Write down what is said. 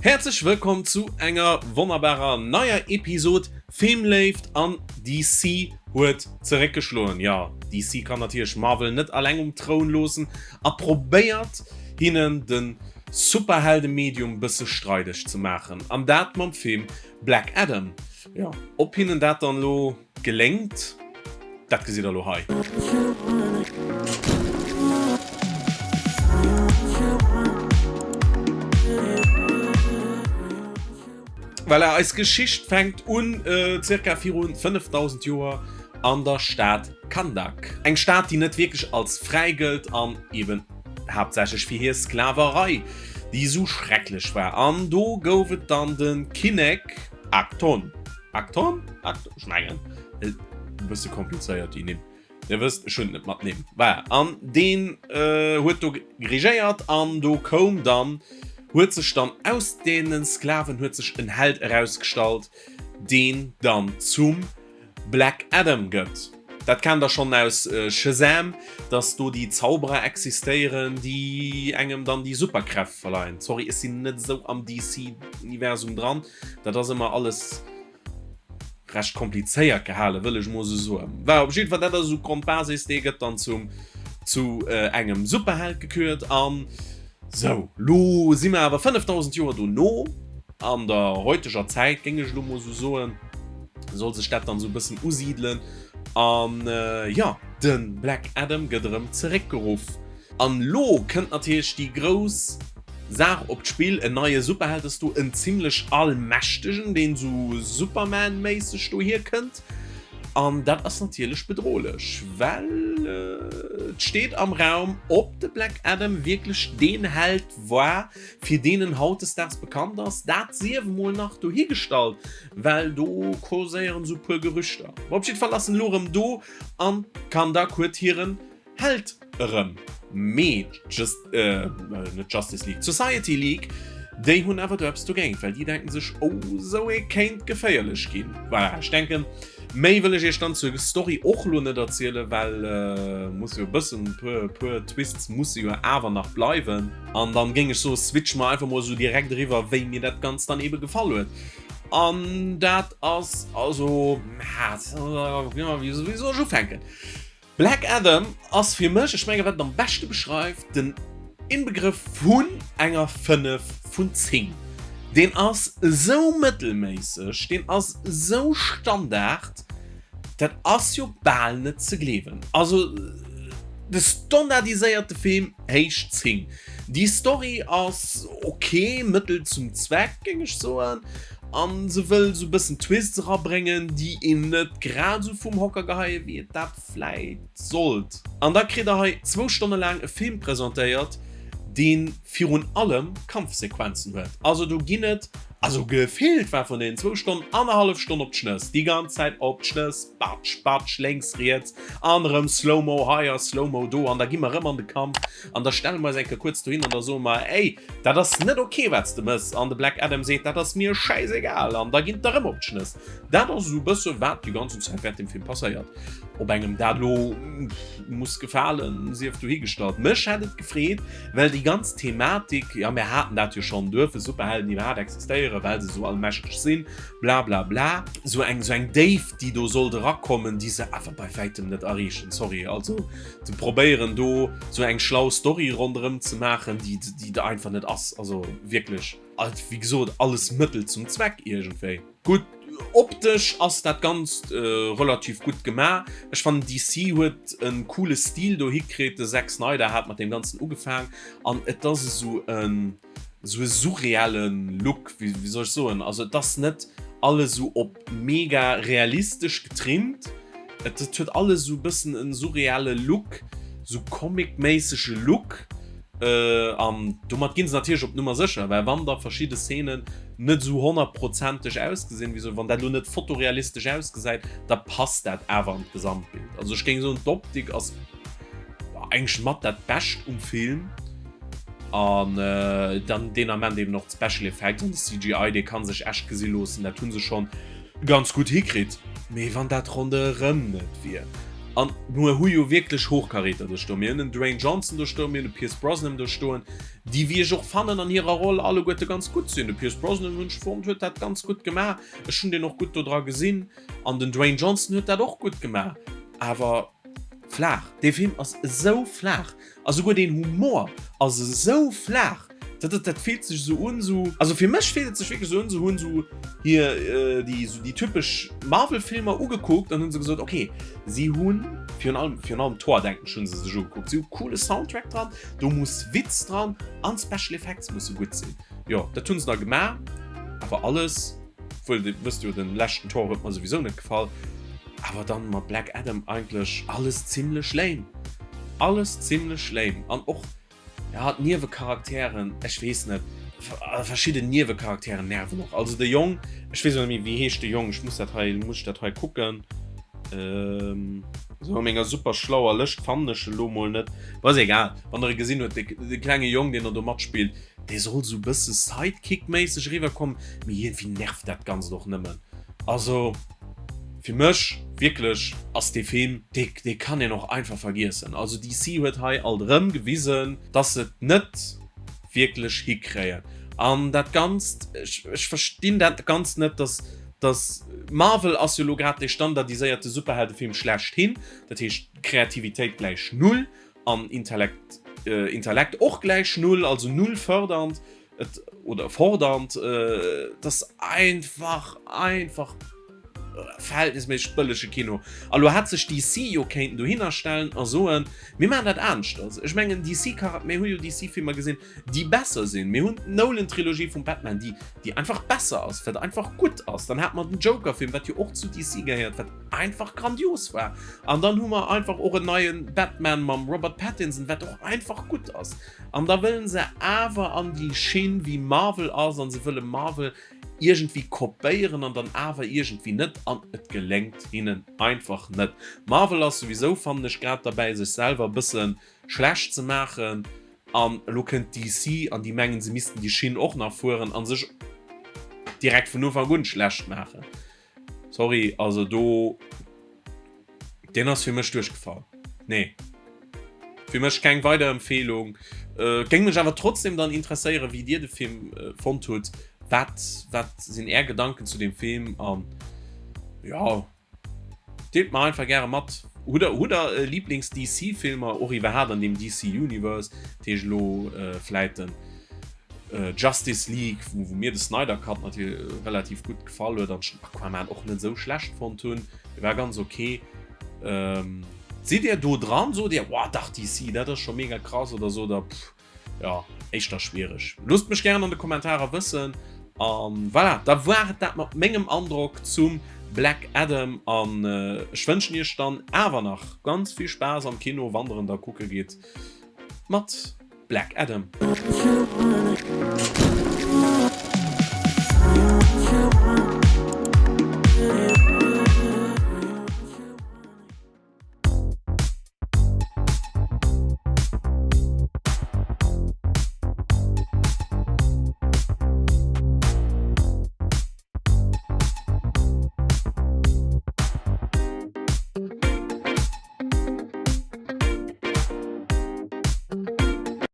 Häerzlech wëllkomm zu enger wonnerbarer neier Episod Filmléift an DC huet zeréckgeschloen. Jo, DC kann natierlech Marvel net alleng um Troun loossen a probéiert hinnen de Superheldemedium bësse streideg ze maachen an dat mam Film Black Adam. Jo, ob hinnen dat dann elo Geléngt, dat gesitt der elo hei. Voilà, eis Geschicht fänkt un zirka virun 5000 Joer an der Stad Kahndaq. Eng Stad, déi net wierklech als fräi gëllt an eben haaptsächlech fir hir Sklaverei, déi esou schrecklech war. An do gouf et dann de Kinnek Akton. Akton? Akton? Ech mengen, e bësse komplizéiert déi Nimm. Dir wësst, ech hunn et net mat Nimm. Voilà, an deen huet do regéiert an do koum dann, huet sech dann aus deene Sklaven huet sech en Held erausgestallt, deen dann zum Black Adam gëtt. Dat kennt der schonn aus Shazam, dass do déi Zauberer existéieren, déi engem dann déi Superkräft verleihen. Sorry, ech sinn net esou am DC-Universum dran. Dat ass ëmmer alles recht komplizéiert gehalen, wëll ech mol esou soen. Well op jiddwer Fall, dat ass esou d'Grondbasis, dee gëtt dann zum, zu engem Superheld gekürt an sou. Lo si mer awer 5000 Joer dono, an der heuteger Zäit, géing ech elo mol esou soen, soll sech dat dann esou e bëssen usidelen an jo, de Black Adam gëtt erëm zeréckgeruff. An lo kënnt natierlech déi grouss Saach op d'Spill, en neie Superheld ass do, en zimlech allmächtegen, deen esou Superman-méisseg dohier kënnt. An dat ass natierlech bedrohlech, well et steet am Raum, ob de Black Adam wierklech deen Held war, fir deen en hautdesdaags bekannt ass. Dat sief emol nach dohigestallt, well do kurséieren esou puer Gerüchter. Op jiddwer Fall ass en elo erëm do an d'Kahndaq huet hiren Held erëm, mee d'Just, net Justice League, d'Society League, déi hunn awer do eppes dogéint, well déi denken sech, oh, esou ee kéint geféierlech ginn. Voilà, ech denken, méi wëll ech iech dann zur Story och elo net erzielen, well muss jo e bëssen, e puer, puer Twists musse jo awer nach bleiwen. An dann géing ech soen, switche mer einfach mol esou direkt eriwwer, wéi mir dat Ganzt dann ebe gefall huet. An dat ass also, wéi soll ech ufänken? Black Adam ass fir mech, ech menge wat et am beschte beschreift, den Inbegrëff vun enger 5 vun 10. Deen ass esou mëttelméisseg, deen ass esou Standard, dat ass jo bal net ze gleewen. Also de standardiséierte Film héich 10. Déi Story ass ok, Mëttel zum Zweck géing ech soen, an se wëll sou bëssen Twists erabréngen, déi een net grad sou vum Hocker geheien, wéi et dat vläit sollt. An da kritt der hei zwou Stonne laang e Film presentéiert, dee virun allem Kampfsequenzen huet. Also do ginn et, also gefillt war vun deenen zwou Stonnen annerhallef Stonn op d'Schnëss, déi ganz Zäit op d'Schnëss, batsch, batsch, lénks, riets an erëm Slow-Mo hei a Slow-Mo do an da gi mer erëm an de Kampf an da stelle mer eis eng Kéier kuerz dohin an da soe mer, ey, Dat ass net ok wat s de mëss an de Black Adam seet dat ass mir schäisegal an da ginn der rëm op d'Schnëss. Dat ass esou e bësse wat déi ganzen Zäit während dem Film passéiert. Ob engem dat elo muss gefalen, sief dohigestallt. Mech hätt et gefreet, well déi ganz Thematik, jo mir haten dat jo schonn, duerfe Superhelden iwwerhaapt existéieren, well se esou allmächteg sinn, bla bla bla, esou eng esou eng Déift déi do sollt erakommen, déi se awer bei wäitem net erreechen, sorry. Also ze probéieren do sou eng schlau Story ronderëm ze maachen, déi déi der einfach net ass. Also wierklech, wéi gesot, alles Mëttel zum Zweck iergendwéi. Gutt, optesch ass dat Ganzt relativ gutt gemaach. Ech fannen DC huet e coole Stil dohi kritt. De Zack Snyder hat mat deem Ganzen ugefaang an et ass esou en esou e surreale Look, wéi soll ech soen, also et ass net alles esou op mega realistesch getrimmt, et huet alles esou e bëssen en surreale Look, esou comic-méissege Look an domat ginn se natierlech op Nummer sécher, well wann da verschidde Szenen net esou honnertprozenteg ausgesinn, wéi soll, wann dat elo net fotorealistesch ausgesäit, da passt dat awer an d'Gesamtbild. Also ech géing soen, d'Optik ass eigentlech mat dat Bescht um Film. An dann deen Ament eben och d'Special Effects an de CGI, dee ka sech echt gesi loossen. Dat hu se schonn ganz gutt hikritt. Mee wann dat ronderëm net wier. An mir hu jo wierklech Hochkaräter do stoen. Mir hunn den Dwayne Johnson do stoen, mir hunn de Pierce Brosnan do stoen, déi, wéi ech och fannen, an hirer Roll alleguerte ganz gutt sinn. De Pierce Brosnan, hunn ech fonnt, huet dat ganz gutt gemaach. Ech hunn deen och gutt do dra gesinn. An den Dwayne Johnson huet dat och gutt gemaach. Awer flaach. Dee Film ass esou flaach. A souguer deen Humor ass esou flaach. Dat, dat, dat fillt sech esou un, esou, also fir mech fillt et sech wierklech esou un, se hunn esou hir déi, esou déi typesch Marvel-Filmer ugekuckt an hunn se gesot, okay, si hunn virun allem, virun allem Thor, denken ech, hunn se sech ugekuckt, si hu coole Soundtrack dran, do muss Witz dran an d'Special Effects musse gutt sinn. Jo, dat hunn se da gemaach, awer alles, obwuel, dir wësst jo, den leschten Thor huet mer souwisou net gefall, awer dann mat Black Adam eigentlech alles zimlech lame, alles zimlech lame an och Ja, d'Niewecharakteren, ech weess net, verschidden Niewecharakteren nerven och. Also de Jong, ech weess och net méi, wéi heescht de Jong, ech muss dat hei, muss ech dat hei kucken. Ähm, sou a menger super schlauer Lëscht fannen ech elo mol net. Bon, ass egal, wann der e gesinn huet, de, de klenge Jong, deen do matspillt, dee soll sou bësse Sidekick-méisseg eriwwerkommen, mee iergendwéi nervt dat Ganzt och nëmmen. Also. Fir mech wierklech ass dee Film, dee dee kann een och einfach vergiessen. Also DC huet hei alt erëm gewisen, dass se et net wierklech hikréien. An dat Ganzt, ech ech verstinn dat Ganzt net, dass dass Marvel ass jo elo grad dee standardiséierte Superheldefilm schlechthin, dat heescht Kreativitéit gläich null an Intellekt Intellekt och gläich null, also null fërdernd. Et, oder fordernd, et ass einfach, einfach verhältnisméisseg bëllege Kino. A lo hätt sech DC jo kéinten dohinner stellen a soen, mir maachen dat aneschters. Ech mengen DC ka, mir hu jo DC-Filmer gesinn, déi besser sinn. Mir hunn d'Nolan-Trilogie vum Batman, déi, déi einfach besser ass, wat einfach gutt ass. Dann hate mer den Joker-Film, wat jo och zu DC gehéiert, wat einfach grandios war. An dann hu mer einfach och en neie Batman mam Robert Pattinson, wat och einfach gutt ass. An da wëllen se awer an déi Schinn wéi Marvel ass an se wëlle Marvel iergendwéi kopéieren an dann awer iergendwéi net an et geléngt hinnen einfach net. Marvel ass souwisou fannen ech grad derbäi sech selwer e bësse schlecht ze maachen an elo kënnt DC an déi mengen se missten déi Schinn och nach fueren an sech direkt vun Ufank un schlecht maachen. Sorry, also do, deen ass fir mech duerchgefall. Nee. Fir mech keng weider Empfehlung. Äh, géing mech awer trotzdem dann interesséieren, wéi dir de Film äh, fonnt hutt. Wat, wat sinn är Gedanken zu dem Film? An ja, deelt mer einfach gäre mat. Hutt der, hutt der äh, Lieblings-DC-Filmer och iwwerhaapt an dem DC Universe? Dat heescht elo äh, vläit den Justice League, wou mir de Snyder Cut natierlech relativ gutt gefall huet an ech den Aquaman och net esou schlecht fonnt hunn. Dee war ganz ok. Sidd Dir do dran? Sot Dir, Wow, dach DC, dat ass scho mega krass oder sot der, Pff, jo, éischter schwiereg? Loosst mech gären an de Kommentarer wëssen. An voilà, da war et dat mat mengem Androck zum Black Adam an ech wënschen Iech dann awer nach ganz vill Spaass am Kino, wann der en da kucke gitt mat. Black Adam.